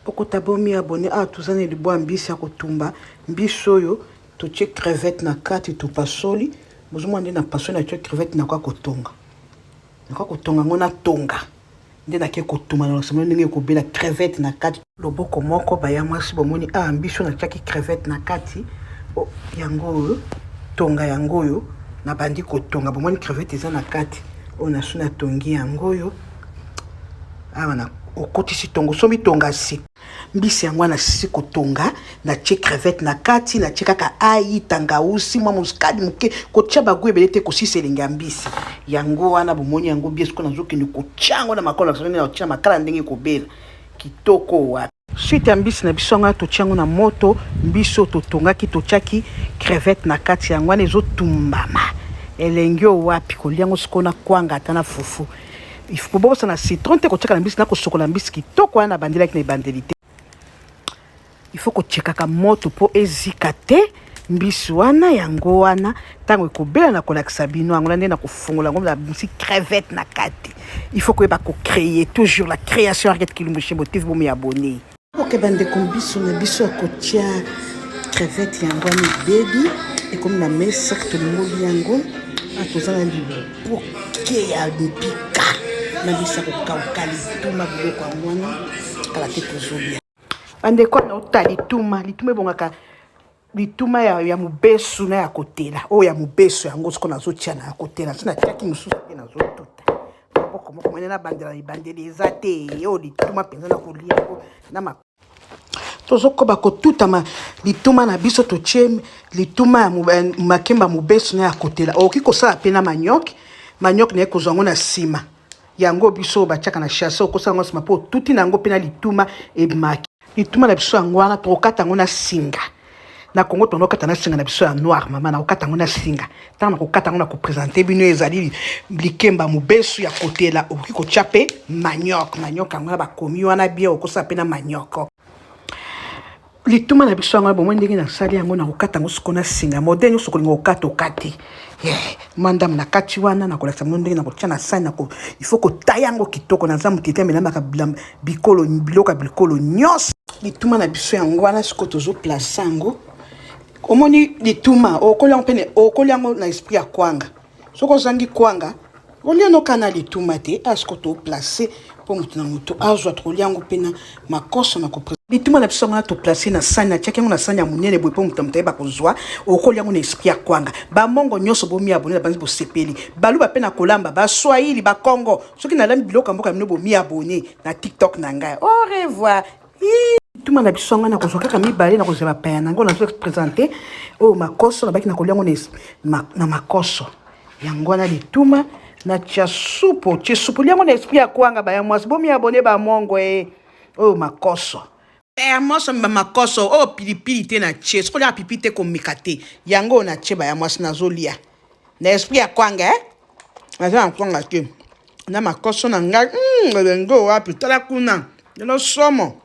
Pokota bomi abonné awa toza na libwa mbisi ya kotumba mbisi oyo totie crevette na kati topasoli bozomona nde na pasoli natie crevette nakoka kotonga nakoka kotonga yango natonga nde nake kotumba na lakisa ndenge ekobela crevette na kati loboko moko baya mwasi bomoni awa mbisi oyo natiaki crevette na kati yango oyo tonga yango oyo nabandi kotonga bomoni crevette eza na kati oyo nasu natongi yango oyo awa na okotisi tongo osombi tonga si mbisi yango wana sisi kotonga natie crevette na kati natie kaka ai tangausi mwa moskadi moke kotia bagu ebele te kosisa elengi ya mbisi yango wana bomoni yango bie sikoyo nazokende kotia yango na makolo nakotia makala ndenge ekobela kitoko wapi Suite ya mbisi na biso yango wana totia yango na moto, mbisi oyo totongaki totiaki crevette na kati yango wana ezotumbama elengi oyo wapi kolia yango sikoyo na kwanga ata na fufu. Il faut kobosana citron te kotiaka na mbisi na kosokola mbisi kitoko wana nabandelaki na ebandeli te. Il faut kotiekaka moto mpo ezika te mbisi wana yango wana ntango ekobela na kolakisa bino yango na nde na kofongola yango na bimisi crevette na kati. Il faut koyeba kocreye toujours la création Harriet Kilumbu Shembo TV bomi abonné. Ok bandeko mbiso na biso ya kotia crevette yango wana ebebi ekomi na mesa tolingoli yango toza na liboke ya mpika na bisa kokauka lituma biloko yango wana kala te tozolia bandeko wana ota lituma lituma ebongaka lituma ya, ya mobesu na ya kotela oyo ya mobesu yango soko nazotia na ya kotela nsi natiaki mosusu te nazotuta maboko moko mene nabandela ebandeli eza te oyo lituma mpenza na kolia yango na tozokoba kotutama lituma na biso totie lituma ya makemba mobesu na ya kotela okoki kosala mpe na manioc manioc naye kozwa yango na nsima yango biso batiaka na chasse okosala yango nsima mpo otuti na yango mpe na lituma ebimaki Lituma na biso yango wana tokokata yango na singa. Na Congo tokokata na singa na biso ya noir mama, nakokata yango na singa. Ntango nakokata yango na kopresente bino ezali likemba mobesu ya kotela, okoki kotya mpe manioc. Manioc yango na bakomi wana bien, okosala mpe na manioc. Lituma na biso yango bomoi ndenge nasali yango nakokata yango sikoyo na singa modele nyonso kolinga kokata okati yeah. Mwa ndambo na kati wana nakolakisa bino ndenge nakotia na sani nako il faut kotaya yango kitoko naza moto ete amelamaka bikolo biloko ya bikolo nyonso lituma na biso yango wana sikoyo tozoplace yango omoni lituma okoli yango pene okoli yango na esprit ya kwanga soki ozangi kwanga olia noka na lituma te asko toplace mpo moto na moto azwa tokolia yango mpe na makoso na lituma na biso yango na toplace na sani natiaki yango na sani ya monene boye mpo moto na moto ayeba kozwa okolia yango na esprit ya kwanga bamongo nyonso bomi abone na banzi bosepeli baluba mpe na kolamba baswahili bakongo soki nalambi biloko ya mboka na bino bomi abone na tiktok na ngai au revoir lituma na biso yango nakozwa kaka mibale nakozwa bapaya na yango nazo presente oyo makoso nabaki nakolia yango na makoso yango wana lituma natia supu otie supu liango na esprit ya kwanga baya mwasi bomi abone bamongo e oyo makoso ya mwasi ba makoso oyo pilipili te na tie soki oliaka pilipili te komeka te yango oyo natie baya mwasi nazolia na esprit ya kwanga eh? naza na kwanga te na makoso na ngai elengi oyo wapi tala kuna lelo somo.